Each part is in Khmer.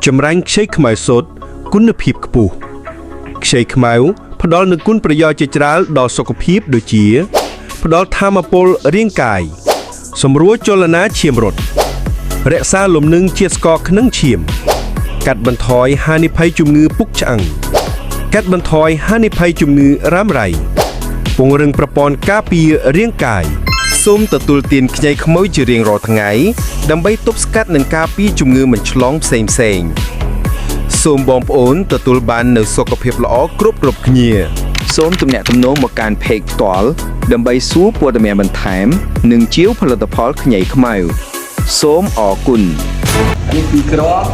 ចម្រាញ់ខ្ចីខ្មៅសុទ្ធគុណភាពខ្ពស់ខ្ចីខ្មៅផ្ដល់នូវគុណប្រយោជន៍ជាច្រើនដល់សុខភាពដូចជា ផ្ដល់ថាមពលរាងកាយសម្រួលចលនាឈាមរត់រក្សាលំនឹងជាតិស្ករក្នុងឈាម កាត់បន្ថយហានិភ័យជំងឺពុកឆ្អឹងកាត់បន្ថយហានិភ័យជំងឺរ៉ាំរ៉ៃពង្រឹងប្រព័ន្ធការពាររាងកាយ សូមទទួលទានខ្ញីខ្មៅជារៀងរាល់ថ្ងៃដើម្បីទប់ស្កាត់និងការពារជំងឺមិនឆ្លងផ្សេងផ្សេងៗសូមបងប្អូនទទួលបាននូវសុខភាពល្អគ្រប់គ្រប់គ្នា សូមទំនាក់ទំនងមកកាន់ page ផ្ទាល់ដើម្បីសួរព័ត៌មានបន្ថែម និងជាវផលិតផលខ្ញីខ្មៅសូមអរគុណ អានេះពីរគ្រាប់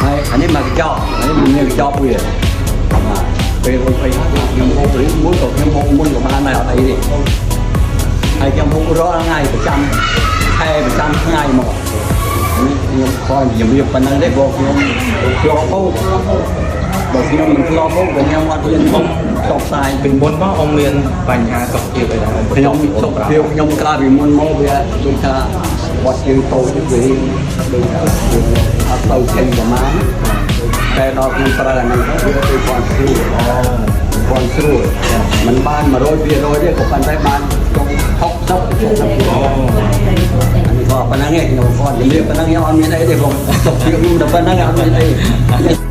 ហើយអានេះមកកញ្ចក់អានេះមានកញ្ចប់វាបាទពេលរួចអីហើយខ្ញុំហូបឬមួយក៏ខ្ញុំហូបមុនក៏បានដែរអត់អីទេហើយខ្ញុំហូបរាល់ថ្ងៃប្រចាំខែប្រចាំថ្ងៃមកនេះខ្ញុំខំជំរាបប៉ុណ្ណឹងទេព្រោះខ្ញុំធ្លាប់ហូបបើខ្ញុំមិនធ្លាប់ហូបក៏ខ្ញុំអត់ហ៊ានហូបតបផ្សាយ ពីមុនមកអ៊ំមានបញ្ហាសុខភាពអីដែរ ខ្ញុំសុខភាពខ្ញុំក្រោយពីមុនមកវាដូចថាវត្តជើងតូចវារៀងដូចថាអត់ទៅចេញប្រមាណតែដល់ខ្ញុំប្រើអានេះទៅវាដូចគាត់ស្រួលគាត់ស្រួលมันបាន100%ទេក៏ប៉ុន្តែបានក្នុង60 70%អានេះក៏ប៉ុណ្ណឹងឯងខ្ញុំគាត់និយាយប៉ុណ្ណឹងខ្ញុំអត់មានអីទេបងសុខភាពខ្ញុំតែប៉ុណ្ណឹងអត់មានអី។